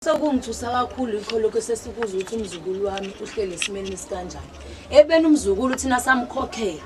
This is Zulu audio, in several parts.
Sokungithusa kakhulu yikho lokho esesikuzwa ukuthi umzukulu wami uhleli esimeni esikanjani. Ebeni umzukulu thina samkhokhela.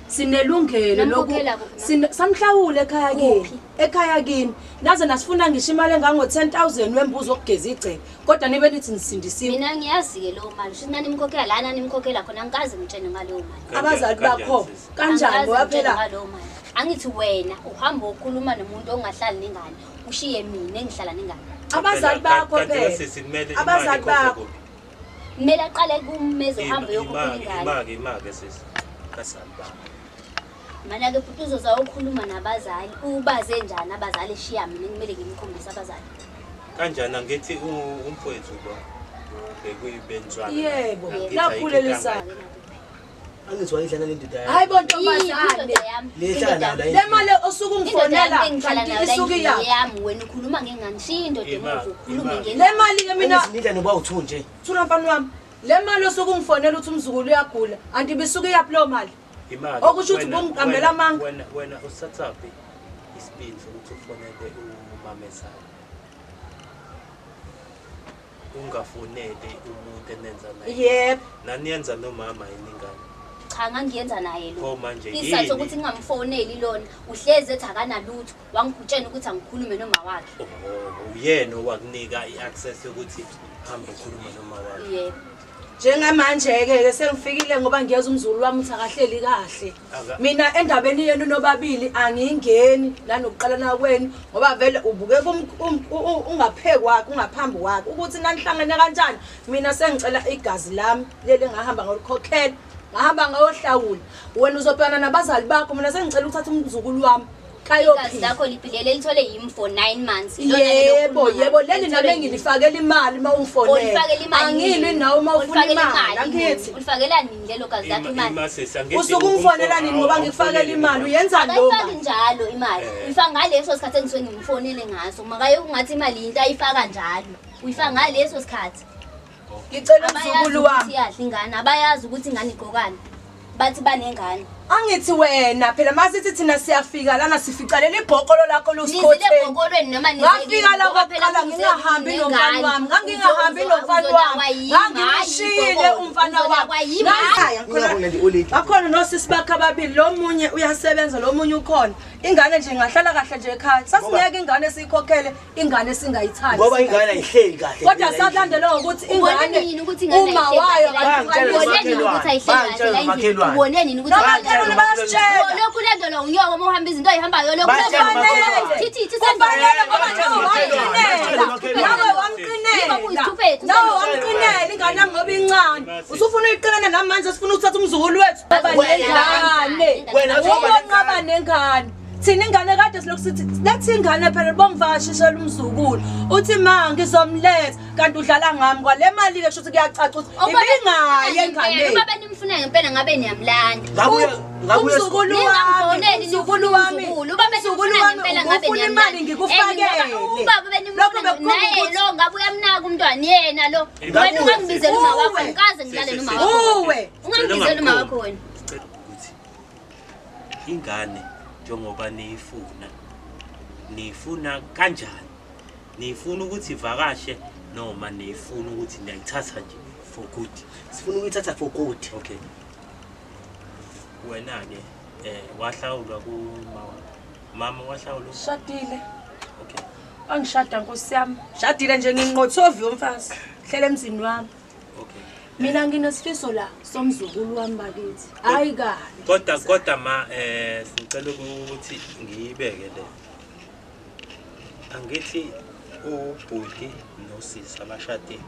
Sinelungelo loku Namkhokhela kuphi ma? Samhlawula ekhaya kini. Kuphi? Ekhaya kini. Naze nasifuna ngisho imali engango 10,000 wembuzi wokugeza igceke. Kodwa nibe nithi nisindisiwe. Mina ngiyazi-ke leyo mali. Shuthi nanimkhokhela la nanimkhokhela khona angikaze ngitshene ngaleyo mali. Kanjani- Abazali kanjani, bakho sisi? kanjani Angikaze ngoba ngitshene phela ngaleyo mali. Angithi wena uhamba ukhuluma nomuntu ongahlali nengane, ushiye mina engihlala nengane. Abazali bakho Kanti phela. sisi kumele imali Abazali ikhokhwe bakho. kuphi? Kumele aqale kumeze uhambe uyokhokhela ingane. Imake, imake sisi. Abazali bakho. Mana-ke futhi uzoza ukhuluma nabazali, ubaze njani abazali eshiya mina kumele ngimkhombise abazali. Kanjani angithi umfowethu lo bekuyibenzwana. Yebo, Angithi nakhulelisa. ayikho Angithi wayidlala le ndoda yakho. Hayi bo Yini ntombazane. indoda yami? Lihlala Indoda la yami. Le mali osuke Indoda ungifonela yami engihlala kanti nayo la isuke endlini iyaphi? yami wena ukhuluma ngengane shiya indoda Ima- emuva ukhulume ima- ngengane. Le mali ke mina Angithi nidla noba u2 nje. Thula mfana wami. Le mali osuke ungifonela uthi umzukulu uyagula, anti bisuke iyaphi leyo mali? Imali. Okusho ukuthi wena- ubungiqambela wena- amanga. Wena usathapi isibindi sokuthi ufonele umamezala. Ungafoneli umuntu enenza naye. Yebo. Naniyenza nomama yini ingane? Cha ngangiyenza naye lo. Pho manje Isizathu yini? sokuthi ngingamfoneli lona uhlezi ethi akanalutho wangitshena ukuthi angikhulume noma wakhe. Oh, uyena owakunika i-access yokuthi hambe ukhulume noma wakhe. Yebo. Njengamanje ke ke sengifikile ngoba ngiyeza umzukulu wami uthi akahleli kahle. Mina endabeni yenu nobabili angingeni nanokuqalana kwenu ngoba vele ubukeka ungapheki kwakhe ungaphambi kwakhe ukuthi nanihlangene kanjani. Mina sengicela igazi lami leli engahamba ngolikhokhela ngahamba ngayohlawula. Wena uzobhekana nabazali bakho mina sengicela ukuthatha umzukulu wami Igazi kayophila. lakho liphilele lithole yimi for 9 months. Ilona leli Yebo, okhuluma yebo, ngalo. leli Lithole nami yimi. ngilifakela imali uma ungifonela. Ulifakela imali Angilwi nini? nawe uma ufuna Ulifakela imali, imali angithi. nini? Ulifakelani nini lelo gazi lakho imali? Ima sisi angithi Usuke ungifonela nini ngoba ngikufakela imali uyenzani lo Akayifaki mali? njalo imali. Uyifaka ngaleso sikhathi engisuke ngimfonele ngaso. Makaye ungathi imali into ayifaka njalo. Uyifaka ngaleso sikhathi. Ngicela Abayazi umzukulu ukuthi wami. iyadla ingane, abayazi ukuthi ingane igqokani. Bathi banengane. Angithi wena phela masithi thina siyafika lana sifica leli bhokolo lakho Nizile lusikhotheni. ebhokolweni noma nize Ngafika kimi, la ngoba phela kwaqala kuze ngingahambi nomfana nengane. wami, ngangingahambi nomfana wami. Ngangimshiyile umfana wami. Ngaya Ingakho nje olady. Bakhona nosisi bakhe ababili, lo munye uyasebenza, lo munye ukhona. Ingane nje ingahlala kahle nje ekhaya. Sasingeke ingane siyikhokhele, ingane singayithandi. Ngoba ingane ayihleli kahle. Kodwa salandelwa ukuthi Ubone ingane nini ukuthi ingane uma ayihleli wayo kahle la endlini? Bayangitshela Ubone nini ukuthi ayihleli kahle la endlini? Bayangitshela Ubone nini ukuthi Nomakhelwane bayasitshela. Lokhu ulandelwa unyoko uma uhamba izinto oyihambayo lokhu Bayatshela ulandelwa umakhelwane. Thithi thithi Kufanele ngoba njengoba Bayatshela wamqinela. umakhelwane. Nawe wamqinela. Nawe wamqinela ingane yami ngoba incane. Usufuna uyiqinela namanje sifuna ukuthatha umzukulu wethu. Baba nengane. Wena uzoba Ubonqaba nengane. Thina ingane kade silokhu sithi lethi ingane phela bongivakashishela umzukulu. Uthi ma ngizomletha kanti udlala ngami kwale mali ke shuthi kuyacaca ukuthi ibingaye enganeni. Uma benimfuna ngempela ngabe niyamlanda. Ngabuya ngabuya Umzukulu wami, Ningamfoneli umzukulu nifuna wami, umzukulu. Uba umzukulu benimfuna wami, ngempela ngabe ufuna imali niyamlanda. ngikufakele. Eh, Ubaba Lokho benimfuna bekukhomba naye ukuthi- lo ngabe uyamnaka umntwana yena lo. Wena ungangibizeli uma wakho Uwe. ngikaze ngilale noma wakho. Uwe. Ungangibizeli uma wakho wena. Sicela ukuthi ingane njengoba niyifuna niyifuna kanjani? Niyifuna ukuthi ivakashe noma niyifuna ukuthi niyayithatha nje for good? Sifuna ukuyithatha for good. Okay. Wena ke wahlawulwa kuma wakho. Mama wahlawulwa. Shadile. Okay. Wangishada nkosi yami. Shadile nje nginqothovi yomfazi. Hlela emzini wami. Okay. Mina nginesifiso la somzukulu wami bakithi. Hayi kabi. Kodwa ma sicela ukuthi ngiyibeke le. Angithi ubhuti nosisi abashadile.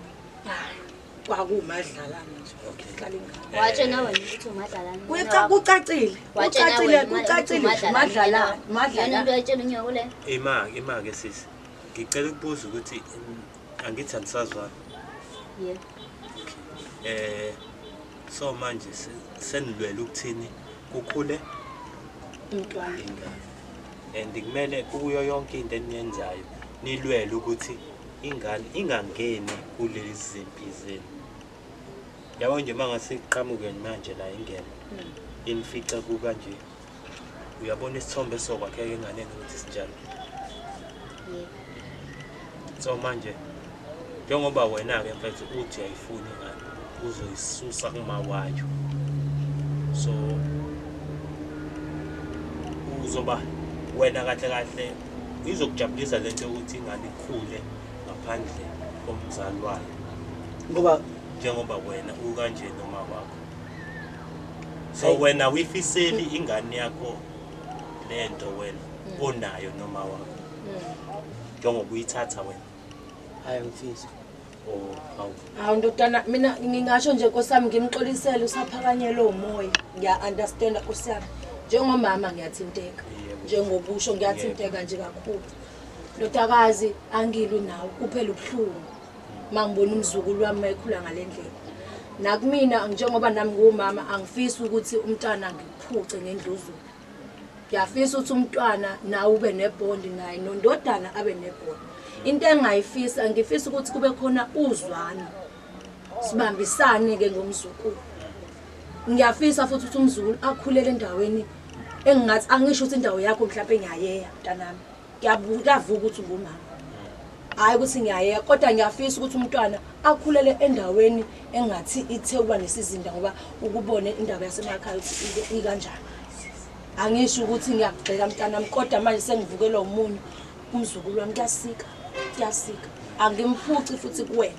Kwakumadlalana nje. Okay. Hlala ingane. Watshena wena ukuthi umadlalana. Kucacile. Watshena Kucacile, wena kucacile. ukuthi Madlalana, Yona into madlalana. ayitshela unyoko le. Ima ke sisi. Ngicela ukubuza ukuthi angithi anisazwana. Yebo. So manje senilwela ukuthini kukhule Umntwana. ingane. And kumele kuyo yonke into eniyenzayo nilwele ukuthi ingane ingangeni kulezi zimpi zenu. Yabo nje mangase iqhamuke manje la ingene. Inifica kukanje. Uyabona isithombe sokwakheka enganeni ukuthi sinjani. Yebo. So manje Njengoba wena-ke mfethu uthi uyayifuna ingane, uzoyisusa kuma wayo. So uzoba wena kahle kahle izokujabulisa lento yokuthi ingane ikhule ngaphandle komzali wayo. Ngoba njengoba wena ukanje noma wakho. So wena uyifiseli ingane yakho lento wena onayo noma wakho. Njengoba uyithatha wena. Hayi ngifisa. Oh, hawu. Hawu ndodana, mina ngingasho nje Nkosi yami ngimxolisele usaphakanyelwe umoya. Ngiya-understand Nkosi yami. Njengomama ngiyathinteka. Njengobusho ngiyathinteka nje kakhulu. Ndodakazi angilwi nawe kuphela ubuhlungu. Mangibona umzukulu wami mayekhula ngale ndlela. Nakumina njengoba nami ngumama angifisi ukuthi umntwana ngiphuce ngendluzula. Ngiyafisa ukuthi umntwana nawe ube nebond naye nondodana abe nebond. Into engayifisa ngifisa ukuthi kube khona uzwano. Sibambisane ke ngomzukulu. Ngiyafisa futhi ukuthi umzukulu akhulele endaweni engingathi angisho ukuthi indawo yakho mhlawumbe ngiyayeya mntanami. Kuyavuka ukuthi ungumama. Hayi ukuthi ngiyayeya kodwa ngiyafisa ukuthi umntwana akhulele endaweni engathi ithe ukuba nesizinda ngoba ukubone indaba yasemakhaya ukuthi ikanjani. Angisho ukuthi ngiyakugxeka mntanami kodwa manje sengivukelwa umunyu umzukulu wami kuyasika, kuyasika. Angimphuci futhi kuwena.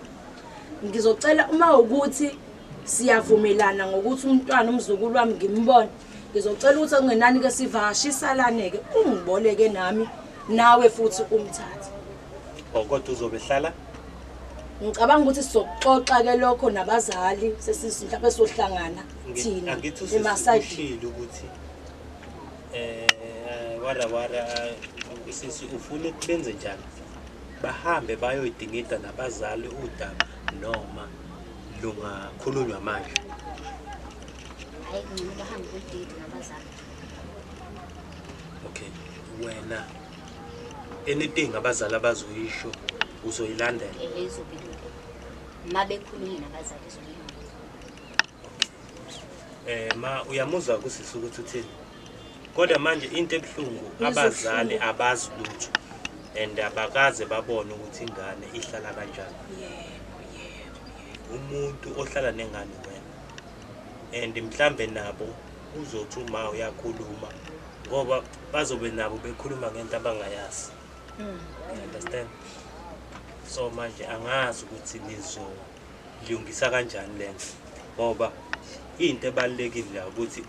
Ngizocela uma ukuthi siyavumelana ngokuthi umntwana umzukulu wami ngimbone. Ngizocela ukuthi okungenani ke sivakashisalane ke ungiboleke nami nawe futhi umthathe. Kodwa uzobe hlala? Ngicabanga ukuthi sizoxoxa ke lokho nabazali sesisi mhlawumbe sohlangana thina emasayidini ukuthi wara wara sisi ufuna ukubenze njani? Bahambe bayoyidingida nabazali udaba noma lungakhulunywa manje. Hayi ngcono bahambe kuyidingida nabazali. Okay, wena anything abazali abazoyisho uzoyilandela. Ezobilunga. Mabekhulunywa nabazali ezobilunga. Ma uyamuzwa kusisi ukuthi uthini? Kodwa manje into ebuhlungu abazali abazi lutho and abakaze babone ukuthi ingane ihlala kanjani. Yebo, yebo, yebo. Umuntu ohlala nengane wena. And mhlambe nabo uzothi uma uyakhuluma ngoba bazobe nabo bekhuluma ngento abangayazi. You understand? So manje angazi ukuthi nizolungisa kanjani lento ngoba into ebalulekile la ukuthi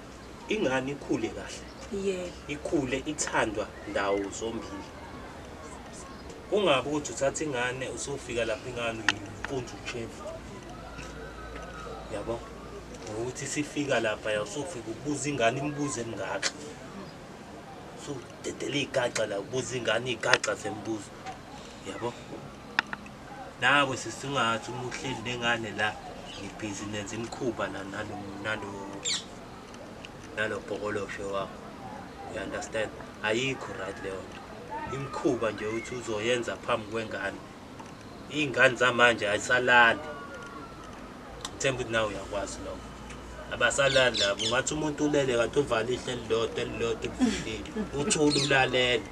ingane ikhule kahle. Yebo. Ikhule ithandwa ndawo zombili. Kungabi ukuthi uthatha ingane usufika lapha ingane uyifunza uchefu. Yabo? Ukuthi sifika lapha usufika ubuza ingane imibuzo emingaka. Usudedela igaxa la ubuza ingane igaxa zembuzo. Yabo? Nawe sisingathi uma uhleli nengane la nibhizi nenza imikhuba la nalo bhokoloshe wakho. You understand? Ayikho right leyo nto. Imikhuba nje uthi uzoyenza phambi kwengane. Iy'ngane zamanje ayisalali. Ngithemba ukuthi nawe uyakwazi lokho. Abasalali labo. Ungathi umuntu ulele kanti uvale ihlo elilodwa elilodwa elivulile. Uthule ulalele.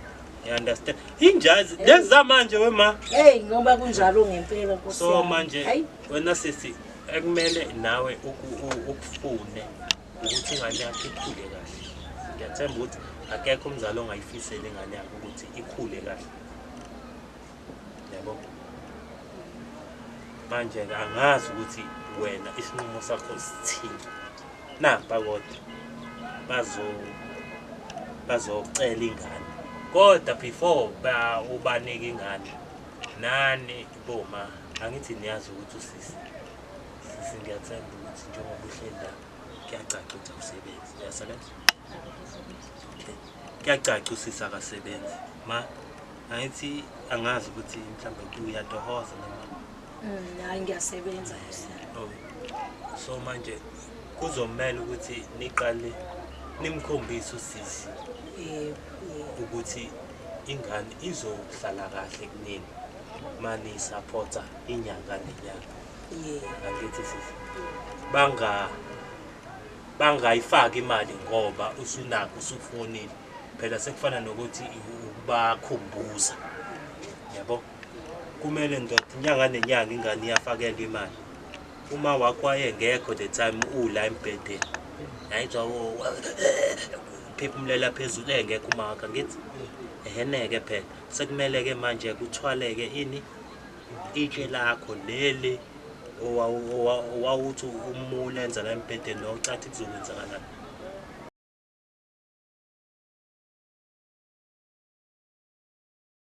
You understand? Injazi lezi zamanje wema. Hey ngoba kunjalo ngempela Nkosi So yami. manje wena sisi ekumele nawe ukufune ukuthi ingane yakho ikhule kahle. Ngiyathemba ukuthi akekho umzali ongayifisela ingane yakhe ukuthi ikhule kahle. Yabo? Manje angazi ukuthi wena isinqumo sakho sithini. Nampa kodwa bazocela ingane. Kodwa before ubanike ingane nani boma angithi niyazi ukuthi usisi sisi ngiyathemba ukuthi njengoba uhleli la kuyacaca ukuthi awusebenzi. Uyasebenza? Okay. Kuyacaca usisi akasebenzi. Ma angithi angazi ukuthi mhlawumbe uyatohoza noma Hayi ngiyasebenza. Oh. So manje kuzomela ukuthi niqale nimkhombise usisi Yebo, yebo. ukuthi ingane izohlala kahle kunini mani supporta inyanga nenyanga. Yebo. Angithi sisi bangayifaki imali ngoba usunakho usufonile. Phela sekufana nokuthi ukubakhumbuza. Yabo? Kumele ndoda inyanga nenyanga ingane iyafakelwa imali. Uma wakho wayengekho the time ula embhedeni. Yayizwa phefumulela phezulu engekho uma wakho angithi. Ehheneke phela. Sekumele ke manje kuthwaleke ini itshe lakho leli owawuthi uma ulenza la embhedeni nocathi kuzokwenzakalani.